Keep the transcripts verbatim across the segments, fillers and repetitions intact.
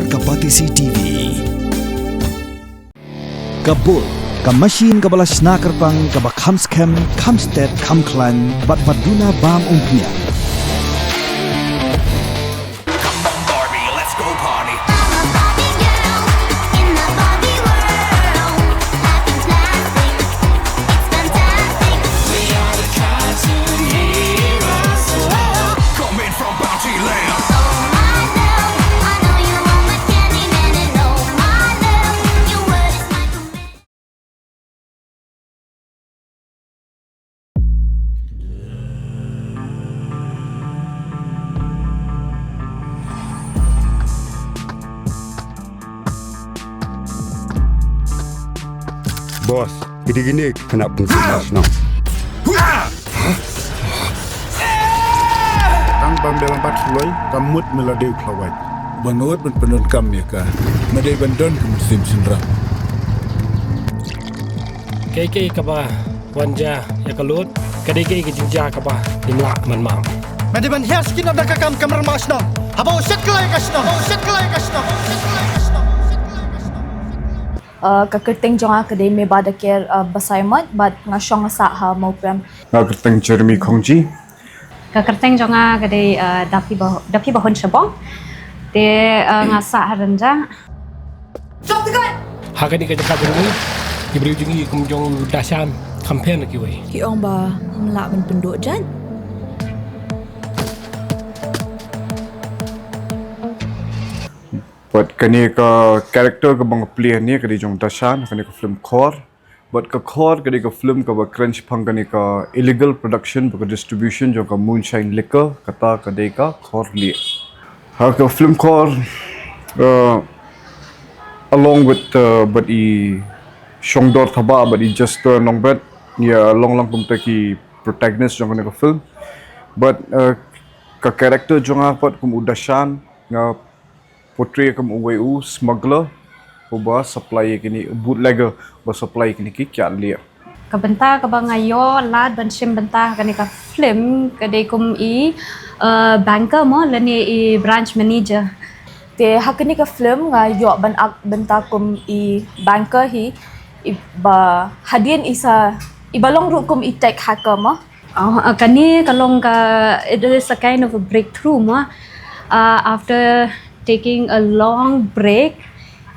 Ka Batesi T V. Ka Bull, ka machine kaba la shna kyrpang, kaba kham skhem, kham stet, kham khlaiñ, bad ba duna bam umphniang. Come on, Barbie, let's go party. I'm a Barbie girl in the Barbie world. Life in plastic, it's fantastic. We are the cartoon heroes. Coming from Bounty Land. Oh my love, I know you want my candy man, and oh my love, your word is my command. Boss, kidi kine khynnah pynjah shnong. Tang ban beh ban bat hloi, ka mut me la dei u khlawait. Ba nga wad ban pyndonkam ïa ka. Me dei ban don ka mynsiem shynrang. Kaei kaei kaba wan jia ïa ka lut, ka dei kaei ka jingjia kaba ngim lah ban map. Me dei ban hiar skin da ka kam kamram shnong. Haba u shet kloi ka shnong, u shet kloi ka shnong, u shet kloi ka shnong, u shet kloi ka shnong. Uh, ka kyrteng jong nga ka dei Meba Daker, uh, Basaiawmoit, bad nga shong nga sah ha Mawprem. Nga kyrteng Jeremy Khongji. Ka kyrteng jong nga ka dei, uh, Dapi Bah-, Dapi Bahun Shabong. Te, uh, nga sah ha Rynjang. Ha kane ka jaka jong ngi, ki briew jong ngi kum jong u Dashan, kham pher na kiwei. Ki ong ba ym lah ban pynduh jait. Bad kane ka character kaba nga play hangne ka dei jong Dashan, kane ka film Khor. Bad ka Khor ka dei ka film kaba kren shaphang kane ka illegal production bad ka distribution jong ka moonshine liquor, kata ka dei ka Khor Lieh. Ha ka film Khor, uh, along with, uh, bad i Shongdor Thabah bad i Jester Nongbet, ïa long lang kumta ki protagonist jong kane ka film. Bad, uh, ka character jong nga pat kum u Dashan, nga portray kum uwei u smuggler uba supply ïa kine, bootlegger ba supply ïa kine ki kyiad lieh. Ka bynta kaba nga ïoh lad ban shim bynta ha kane ka film ka dei kum i, uh, banker mo, lane i branch manager. Te ha kane ka film nga ïoh ban act bynta kum i banker hi, i ba hadien i sa, i ba long ruh kum i tech hacker mo. Oh, uh, kane ka long ka, it is a kind of a breakthrough mo. Uh, after taking a long break,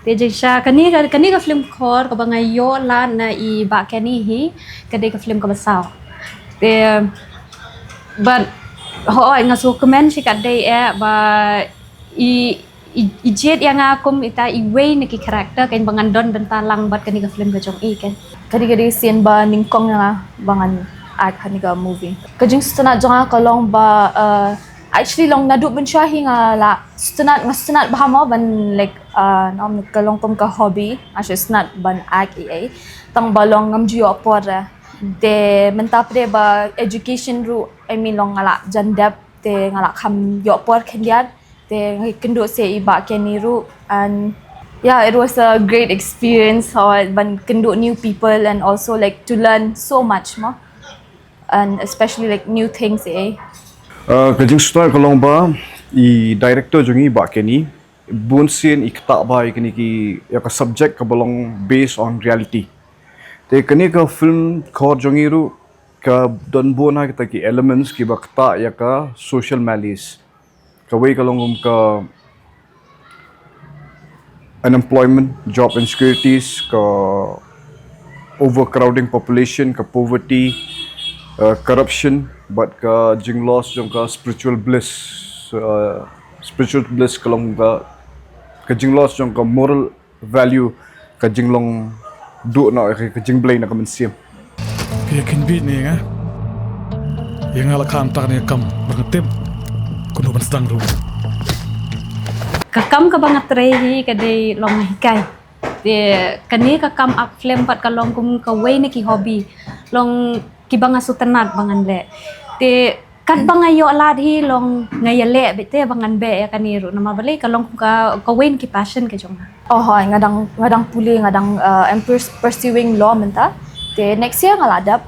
te jingshisha kane ka, kane ka film Khor kaba nga ïoh lad na i Bah Kenny hi, ka dei ka film kaba saw. Te, but, hooid, nga sngewkmen shikatdei eh ba i, i, i jied ïa nga kum ita iwei na ki character kein ba ngan don bynta lang bad kane ka film ka jong i kein. Ka dei, ka dei ka sien ba nyngkong ïa nga ba ngan act ha kane ka movie. Ka jingsngewtynnat jong nga ka long ba, uh, actually long naduh mynshuwa hi nga la sngewtynnat, nga sngewtynnat bha mo ban, like, uh, ngan ong ka long kum ka hobby, nga sngewtynnat ban act ei ei. Tang ba long ngam ju ïoh por eh. Te mynta pat de ba education ruh, I mean, long nga la jan dep, te nga la kham ïoh por khyndiat. Te nga kynduh seh i Bah Kenny ruh, and yeah, it was a great experience, uh, ban kynduh new people and also, like, to learn so much mo, and especially, like, new things eh. Uh, ka jingsngewtynnat ka long ba i director jong ngi Bah Kenny, bun sien i ktah bha ïa kine ki, ïa ka subject kaba long based on reality. Te kane ka film Khor jong ngi ruh ka don bun ha kita ki elements kiba ktah ïa ka social malice. Kawei ka long kum ka unemployment, job insecurities, ka overcrowding population, ka poverty, uh, corruption, bad ka jingloss jong ka spiritual bliss, uh, spiritual bliss ka long ka, ka jingloss jong ka moral value, ka jinglong duh na ka, ka jingblei na ka mynsiem. Ka ïa kynbit ne nga. Ïa nga la kham tak ne kam ba nga tip kumno ban sdang ruh. Ka kam kaba nga trei hi ka dei long hikai. Te kane ka kam act film pat ka long kum kawei na ki hobby. Long kiba nga sngewtynnat ba ngan leh. Te katba nga ïoh lad hi long nga ïaleh beit te ba ngan beh ïa kane ruh namar balei ka long ka, kawei na ki passion ka jong nga. Oh hooid, nga dang, nga dang pule, nga dang, uh, I'm purs-, pursuing law mynta. Te next year nga la dep.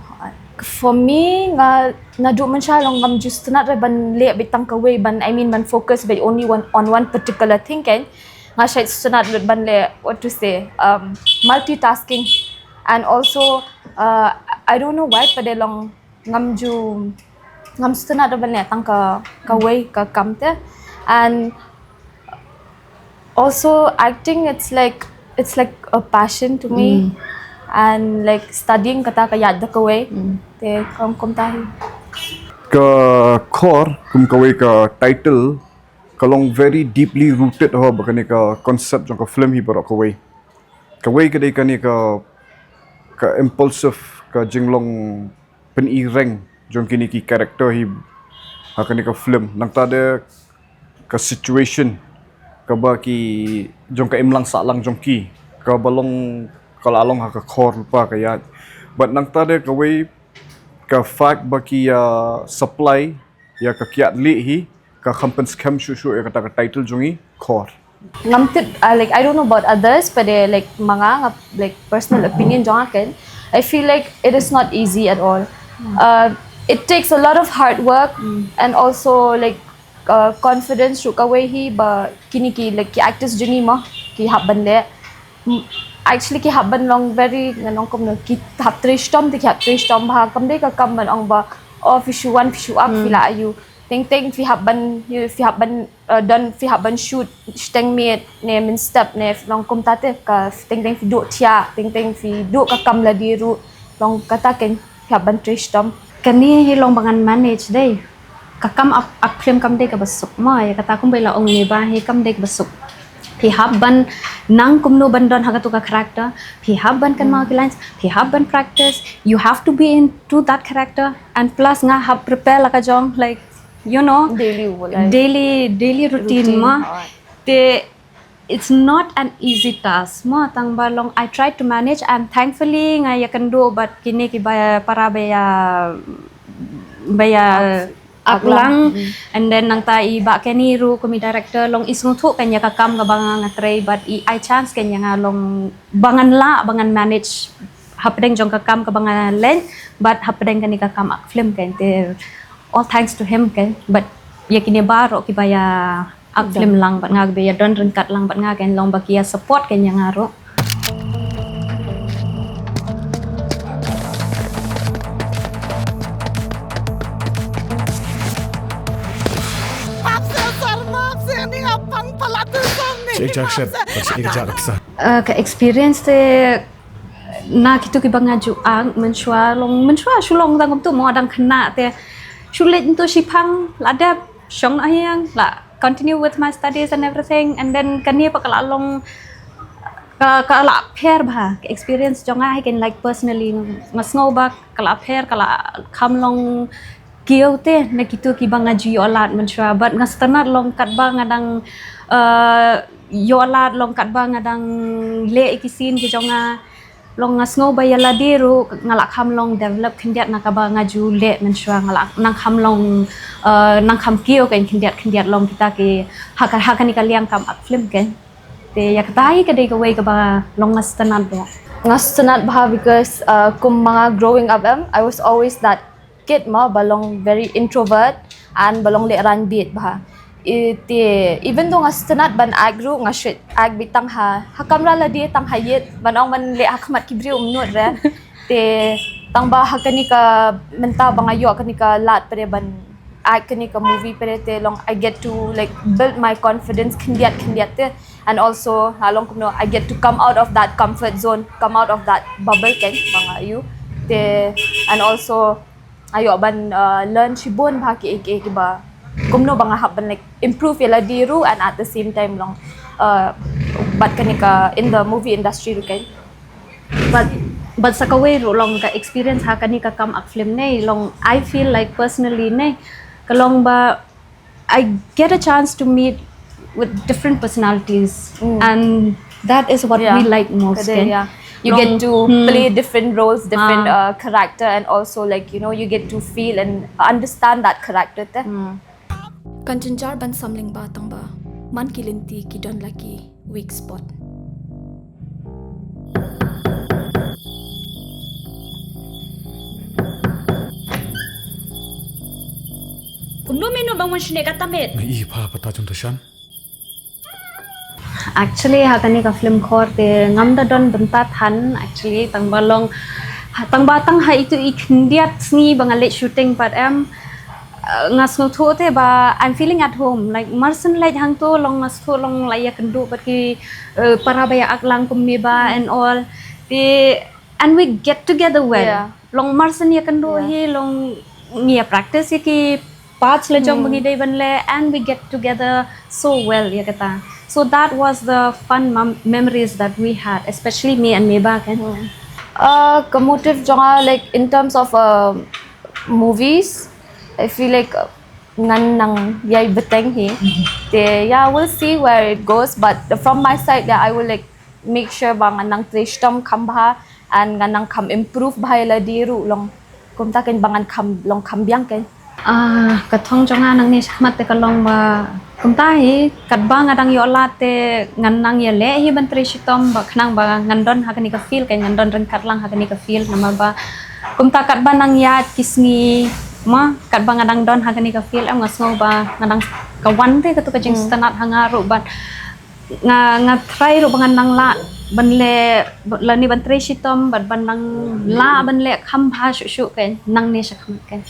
For me, nga naduh mynshuwa long ngam ju sngewtynnat re ban leh beit tang kawei, ban, I mean, ban focus beit only one, on one particular thing kein. Nga shait sngewtynnat lut ban leh, what to say, um, multitasking. And also, uh, I don't know why, pat de long ngam ju, ngam sngewtynnat ban leh tang ka, kawei ka kam te. And also, acting, it's like, it's like a passion to me. And like studying kata ka ïaid da kawei. Te kum, kumta hi. Ka Khor, kum kawei ka title, ka long very deeply rooted ho ba kane ka concept jong ka film hi baroh kawei. Kawei ka dei kane ka, ka impulsive, ka jinglong pynireng jong kine ki character hi ha kane ka film. Nangta de ka situation kaba ki jong ka imlang sahlang jong ki, kaba long, ka la long ha ka Khor lypa ka ïaid. But nangta de kawei ka fact ba ki ïa supply ïa ka kiad lieh hi, ka kham pynskhem shuh shuh ïa kata ka title jong i Khor. Ngam tip, uh, like, I don't know about others, but uh, like, ma nga, nga, like, personal opinion jong nga kan, I feel like it is not easy at all. Uh, it takes a lot of hard work and also like, uh, confidence shuh kawei hi ba kine ki, like, ki actors jong ngi mo, ki hap ban leh. Mm, actually ki hap ban long very, ngan ong kumno, ki hap trei shitom te ki hap trei shitom bha, kam dei ka kam ban ong ba, oh, phi shu wan, phi shu ap, phi la ïoh. Teng teng phi hap ban, phi hap ban, uh, don, phi hap ban shoot shiteng miet ne mynstep ne, long kumta te, ka teng teng phi duh thiah, teng teng phi duh ka kam lade ruh, long kata kan phi hap ban trei shitom. Kane hi long ba ngan manage dei. Ka kam ak-, ak film kam dei kaba suk mo, ïa kata kumba la ong ne ba hi kam dei kaba suk. Phi hap ban nang kumno ban don ha katu ka character, phi hap ban kynmaw ki lines, phi hap ban practice, you have to be into that character, and plus nga hap prepare la ka jong, like, you know, daily, daily, daily routine mo. Te it's not an easy task mo, tang ba long I try to manage, and thankfully nga ïa kynduh bad kine ki ba para ba ïa, ba ïa ak lang. And then nangta i Bah Kenny ruh kum i director, long i sngewthuh kan ïa ka kam kaba nga, nga trei, bad i ai chance kan ïa nga long ba ngan lah, ba ngan manage hapdeng jong ka kam kaba nga leh, bad hapdeng kane ka kam ak film kan, te all thanks to him kan, bad ïa kine baroh kiba ïa ak film lang bad nga, ba ïa don ryngkat lang bad nga kan, long ba ki ïa support kan ïa nga ruh. Ka experience te na kitu kiba nga ju ak mynshuwa, long mynshuwa shu long dang kumtu mo, dang khynnah te shu leit ntu shiphang, la dep shong na hiang, la continue with my studies and everything, and then kane pat ka la long, ka, ka la pher bha ka experience jong nga hi kan, like, personally nga sngew ba ka la pher, ka la kham long kiew te na kitu kiba nga ju ïoh lad mynshuwa, bad nga sngewtynnat long katba nga dang, uh, ïoh lad, long katba nga dang leh ïa ki scene ki jong nga, long nga sngew ba ïa lade ruh nga la kham long develop khyndiat na kaba nga ju leh mynshuwa, nga la nang kham long, uh, nang kham kiew kan khyndiat khyndiat long kita ki ha ka, ha kane ka liang kam ak film kan. Te ïa kata hi ka dei kawei kaba long nga sngewtynnat bha. Nga sngewtynnat bha because, uh, kum ma nga growing up em, I was always that kid mo ba long very introvert and ba long lehraiñ bit bha. I te, even though nga sngewtynnat ban act ruh, nga shu act beit tang ha, ha kamra lade, tang ha ïit, ban ong ban leh ha khmat ki briew um nud re. Te tang ba ha kane ka, mynta ba nga ïoh kane ka lad pat re ban act kane ka movie pat re, te long I get to, like, build my confidence khyndiat khyndiat te, and also la long kumno, I get to come out of that comfort zone, come out of that bubble kan ba nga ïoh te, and also nga ïoh ban, uh, learn shibun bha ki, ki, kiba kumno ba nga hap ban, like, improve ïa lade ruh, and at the same time long, uh, bad kane ka in the movie industry ruh kan. But, but sa kawei ruh long ka experience ha kane ka kam ak film ne, long I feel like personally ne, ka long ba I get a chance to meet with different personalities, and that is what we like most, kan? You get to play different roles, different, uh, character, and also, like, you know, you get to feel and understand that character te. Kan jynjar ban samling ba tang ba man ki lynti ki don la ki weak spot. Kumno meno bang wan shane kata met? Nga i pha pata jong ta shan. Actually, ha kane ka film Khor te ngam da don bynta than, actually, tang ba long, ha, tang ba tang ha itu i khyndiat sngi ba nga leit shooting pat em, uh, nga sngewthuh te ba I'm feeling at home. Like, mar shen leit hangto long nga sngewthuh long la ïakynduh bad ki, uh, para ba ïa ak lang kum Meba and all. Te, and we get together well. Yeah. Long mar shen ïakynduh hi long ngi ïa practice ïa ki parts la jong ba ngi dei ban leh, and we get together so well ïa kata. So that was the fun mem- memories that we had, especially me and Meba kan. Uh, ka motive jong nga, like, in terms of, uh, movies, I feel like, uh, ngan nang ïai bteng hi. Te, yeah, we'll see where it goes, but from my side, yeah, I will, like, make sure ba ngan nang trei shitom kham bha and ngan nang kham improve bha ïa lade ruh long. Kumta kan ba ngan kham long kham biang kan. Ah, ka thong jong nga nangne shakhmat te ka long ba kumta hi, katba nga dang ïoh lad te ngan nang ïaleh hi ban trei shitom ba khnang ba ngan don ha kane ka field kan, ngan don ryngkat lang ha kane ka field namar ba kumta katba nang ïaid ki sngi ma, katba nga dang don ha kane ka field em nga sngew ba nga dang ka wan te katu ka jingsngewtynnat ha nga ruh bad nga, nga try ruh ba ngan nang lah ban leh lane ban trei shitom bad ban nang lah ban leh kham bha shuh shuh kan nangne shakhmat kan.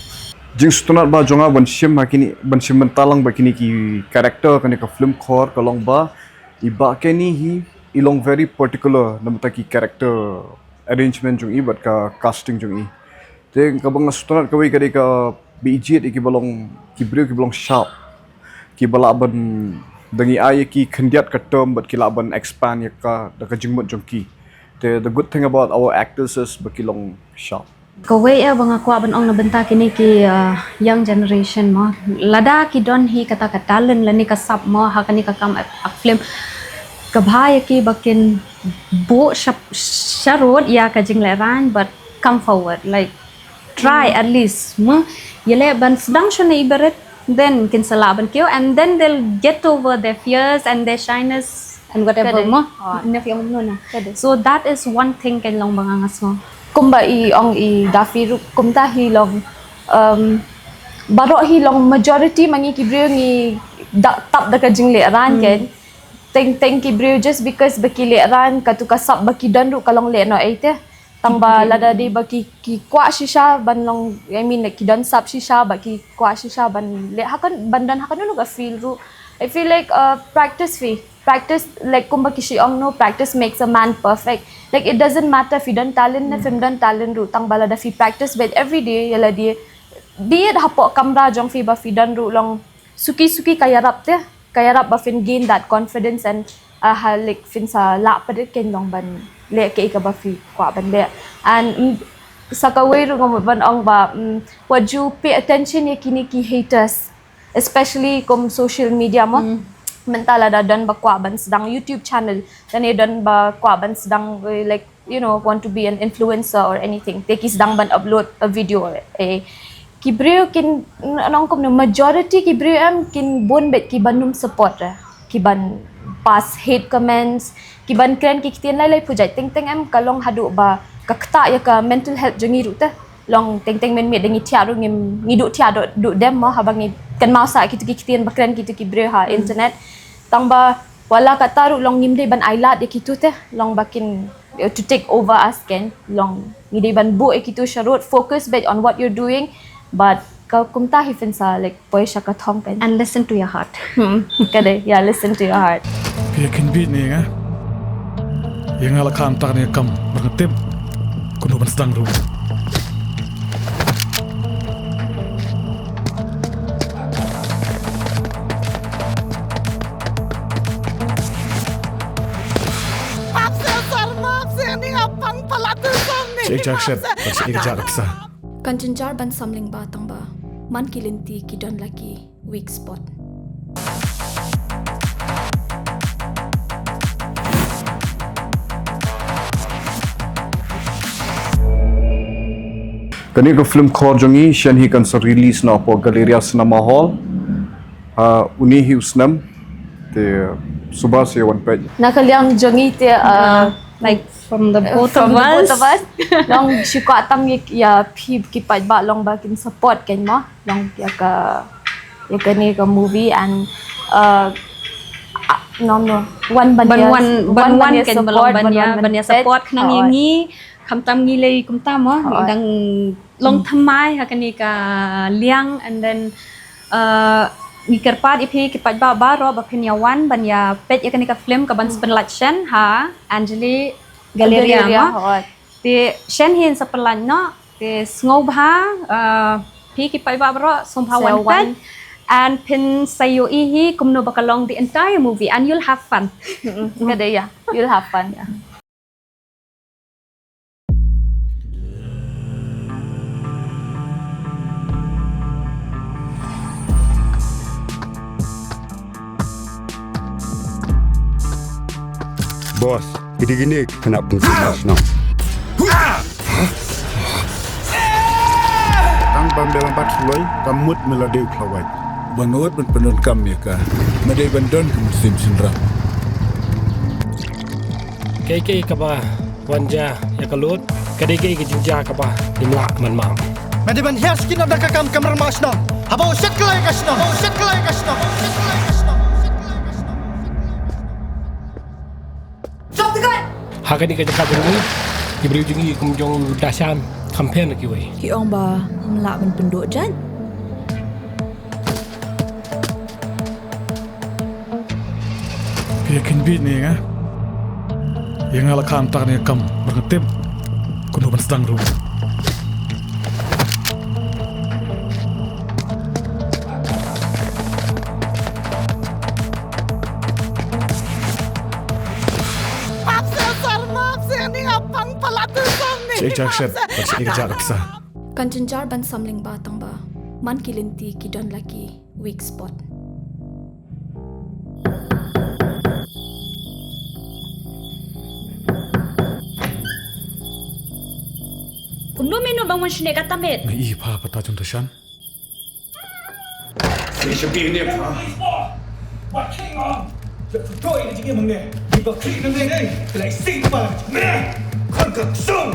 Jingsngewtynnat ba jong nga ban shim ha kine, ban shim bynta lang ba kine ki character kane ka film Khor ka long ba i Bah Kenny hi i long very particular na bynta ki character arrangement jong i bad ka casting jong i. Te kaba nga sngewtynnat kawei ka dei kaba i jied ïa kiba long ki briew kiba long sharp, kiba lah ban, dang ïa ai ïa ki khyndiat ka term bad ki lah ban expand ïa ka da ka jingmut jong ki. Te the good thing about our actors is ba ki long sharp. Kawei eh ba nga kwah ban ong na bynta kine ki, uh, young generation mo, lada ki don hi kata ka talent lane ka sap mo ha kane ka kam ak- ak- film, ka bha ïa ki ba kin buh sha- sharud ïa ka jinglehrain, but come forward, like, try at least mo, ïaleh ban sdang shwa na i barit, then kin sa lah ban kiew and then they'll get over their fears and their shyness and whatever mo. Ina fi ong no na. So that is one thing kan long ba nga sngew. Kumba i ong i Daffy ruh kumta hi long, um, baroh hi long majority ma ngi ki briew ngi da tap da ka jinglehrain kan. Teng teng ki briew just because ba ki lehrain katu ka sap ba ki don ruh ka long lehnoh ei te. Tang ba lada dei ba ki, ki kwah shisha ban long, I mean, like, ki don sap shisha ba ki kwah shisha ban leh ha kan, ban don ha kano kano ka field ruh. I feel like, uh, practice fi practice, like, kumba ki shu ong no, practice makes a man perfect. Like, it doesn't matter if you don talent ne if you don talent ruh, tang ba lada fi practice bad every day ïa lade, be it hapoh kamra jong fi ba fi don ruh long suki suki ka ïarap te, ka ïarap ba fin gain that confidence and, uh, ha, like, fin sa lah pat kan long ban leh kaei kaba fi kwah ban leh. And, mm, sa kawei ruh nga mut ban ong ba, mm, wat ju pay attention ïa kine ki haters, especially kum social media mo. Mynta lada don ba kwah ban sdang YouTube channel, lane don ba kwah ban sdang, eh, like, you know, want to be an influencer or anything, te ki sdang ban upload a video, eh, ki briew kin, nongkum ne majority ki briew em kin bun bad ki ban ym support, eh, ki ban pass hate comments, ki ban kren ki ktien lai lai pujai. Teng teng em ka long haduh ba ka ktah ïa ka mental health jong ngi ruh te. Long teng teng mynmiet da ngi thiah ruh ngim, ngi duh thiah duh, duh dem mo haba ngi kynmaw sa kitu ki ktien ba kren kitu ki briew ha internet. Tang ba wat la katta ruh long ngim dei ban ailad ïa kitu te, long ba kin, eh, to take over us kan, long ngi dei ban buh ïa kitu sharud, focus bad on what you're doing, but ka kumta hi fin sa, like, poi sha ka thong kan. And listen to your heart. Hmm, ka dei, yeah, listen to your heart. Phi kynbit ne nga. Ïa nga la khamtam ne kam, ba nga tip kumno ban sdang ruh. Map seh sir, map seh, ni nga pang palat tu sir ni. Che jak shet, che jak pisa. Kan jynjar ban samling ba tang ba man ki lynti ki don la ki weak spot. Kane ka film Khor jong ngi shen hi kan sa release na hapoh Galleria Cinema Hall. Ah, une hi u snem te suba sa ïa wan peit. Na ka liang jong ngi te, ah, like, from the both of us. Long shu kwah tang ïa, ïa phi ki paidbah long ba kin support kan mo. Long ïa ka, ïa kane ka movie and, uh, a-, Nom no. Wan ban ban ïa, wan ban wan ïa kan support, ban ïa, ban ïa peit. Support khnang ïa ngi, khamtam ngi lei kumta mo, ngi dang long thymmai ha kane ka liang, and then, uh, ngi kyrpad ïa phi ki paidbah baroh ba phin ïa wan ban ïa peit ïa kane ka film kaban sa pynlait shen ha Anjali Galleria, Galleria mo. Hooid. Te shen hi yn sa pynlait noh, te sngewbha, uh, phi ki paidbah baroh sngewbha wan peit. And phin sa ïohi hi kumno ba ka long the entire movie and you'll have fun. Mm-mm. Ka dei ïa, you'll have fun. Yeah. Boss, kine kine ki khynnah pynshit shnong. Tang ban beh ban bat shloi, kam mut me la dei u khlawait. Ban wad ban pyndonkam ïa ka. Me dei ban don ka mynsiem shynrang. Kaei kaei kaba wan jia ïa ka lut, ka dei kaei ka jingjia kaba ym lah ban map. Me dei ban hiar skin da ka kam kamram ma shnong. Haba u shet kloi ka shnong, u shet kloi ka shnong, u shet kloi ka shnong, u shet kloi ka shnong. Ha kane ka jaka jong ngi, ki briew jong ngi kum jong u Dashan, kham pher na kiwei. Ki ong ba ym lah ban pynduh jait. Phi ïa kheiñ beit ne ïa nga? Ïa nga la kha mynta ne kam, ba nga tip kumno ban sdang ruh. Map seh sir, map seh, ni nga pang palat tu sir ni. Seh jak shet, seh jak sa. Kan jynjar ban samling ba tang ba man ki lynti ki don la ki weak spot. Kumno me nud ban wan shane katta miet? Nga i pha pata jong Dashan. Ni shabi ne pha. Wat khing ong. Yak tu doi ni jingim hangne. Ni ba khing hangne. Lai sing pa. Me. Khon ka ksung.